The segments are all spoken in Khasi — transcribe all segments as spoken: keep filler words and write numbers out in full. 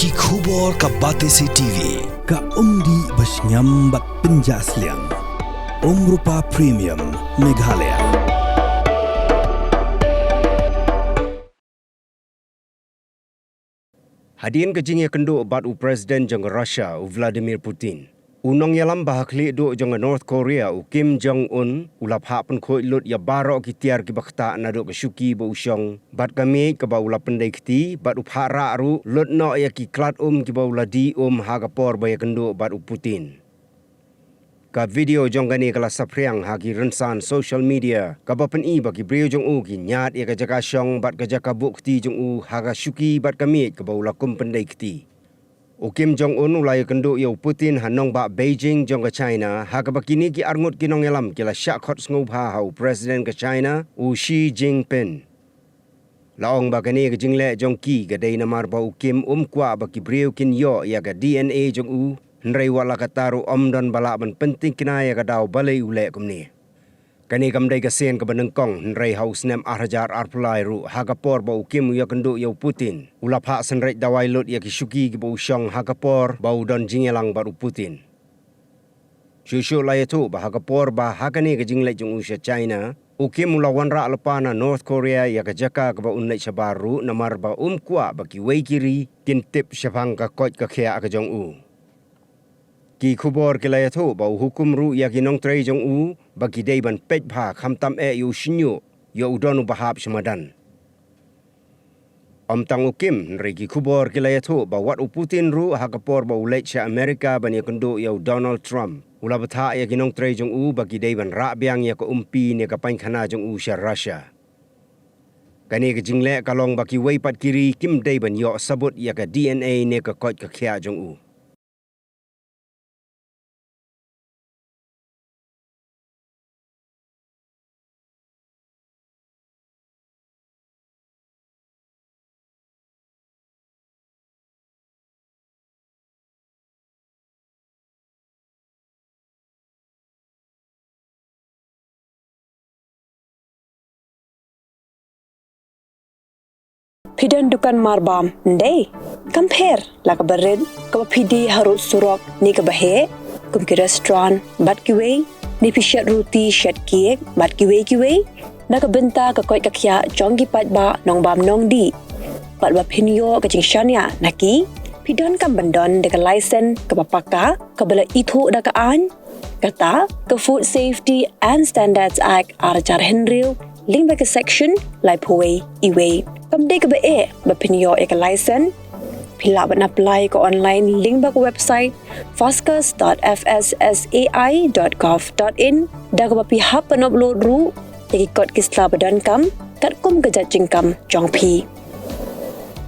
Ki khubor ka Batesi T V, ka umdih ba shngiam bad pynjah sliang. Umrupa Premium, Meghalaya. Hadien ka jingïakynduh bad u President jong ka Russia, u Vladimir Putin, u nongïalam ba ha khlieh duh jong ka North Korea, u Kim Jong Un, u la phah pynkhuid lut ïa baroh ki tiar kiba ktah naduh ka shuki ba u shong bad ka miej kaba u la pyndei kti, bad u phah rah ruh lut noh ïa ki khlad um kiba u la dih um ha ka por ba ïakynduh bad u Putin. Ka video jong kane ka la saphriang ha ki rynsan social media, kaba pyni ba ki briew jong u ki ñiad ïa ka jaka shong bad ka jaka buh kti jong u ha ka shuki bad ka miej kaba u la kum pyndei kti. U Kim Jong Un u la ïakynduh ïa u Putin ha nongbah Beijing jong ka China, ha kaba kine ki arngut ki nongïalam ki la shah khot sngewbha ha u President ka China, u Xi Jinping. La ong ba kane ka jingleh jong ki ka dei namar ba u Kim um kwah ba ki briew kin ïoh ïa ka D N A jong u, hynrei wat la katta ruh ym don ba lah ban pynthikna ïa ka daw balei u leh kumne. Kane kam dei ka sien kaba nyngkong, hynrei ha u snem ar hajar arphew lai ruh, ha ka por ba u Kim u ïakynduh ïa u Putin, u la phah synreit dawai lut ïa ki shuki kiba u shong ha ka por ba u don jingïalang bad u Putin. Shuh shuh la ïathuh ba ha ka por ba ha kane ka jingleit jong u sha China, u Kim u la wanrah lypa na North Korea ïa ka jaka kaba un leit shabar ruh, namar ba um kwah ba kiwei ki ri kin tip shaphang ka koit ka khiah ka jong u. Ki khubor ki la ïathuh ba u hukum ruh ïa ki nongtrei jong u ba ki dei ban peit bha khamtam eh ïa u shñiuh, ïa u don uba hap sha madan. Ym tang u Kim, hynrei ki khubor ki la ïathuh ba wat u Putin ruh ha ka por ba u leit sha Amerika ban ïakynduh ïa u Donald Trump, u la bthah ïa ki nongtrei jong u ba ki dei ban rah biang ïa ka umpi ne ka painkhana jong u sha Russia. Kane ka jingleh ka long ba kiwei pat ki ri kim dei ban ïoh sabut ïa ka D N A ne ka koit ka khiah jong u. Phi don dukan marbam, ym dei? Kam pher la kaba rit, kaba phi die harud surok ne kaba heh, kum ki restaurant bad kiwei, ne phi shet ruti, shet cake bad kiwei kiwei. Na ka bynta ka koit ka khiah jong ki paidbah nongbam nongdih, bad ba phin ïoh ka jingshaniah na ki, phi donkam ban don da ka license kaba paka, kaba la ithuh da ka aiñ, kata ka Food Safety and Standards Act ar hajar hynriew, lyngba ka section laiphew wei E wei. Kam dei kaba eh ba phin ïoh ïa ka license. Phi lah ban apply ka online lyngba ka website foscus dot F S S A I dot gov dot in, da kaba phi hap ban upload ruh ïa ki kot ki sla ba donkam katkum ka jait jingkam jong phi.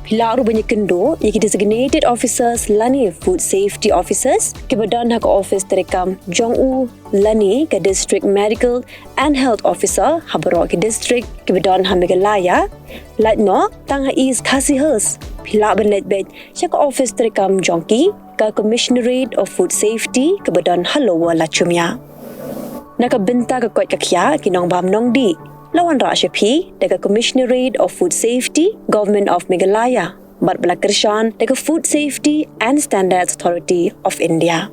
Phi lah ruh ban ïakynduh ïa ki designated officers lane food safety officers kiba don ha ka office treikam jong u lane ka District Medical and Health Officer ha baroh ki district kiba don ha Meghalaya. Lait noh tang ha East Khasi Hills, phi lah ban leit beit sha ka office treikam jong ki, ka Commissionerate of Food Safety kaba don ha Lower Lachumia. Na ka bynta ka koit ka khiah ki nongbam nongdih, la wanrah sha phi da ka Commissionerate of Food Safety, Government of Meghalaya, bad ba la kyrshan da ka Food Safety and Standards Authority of India.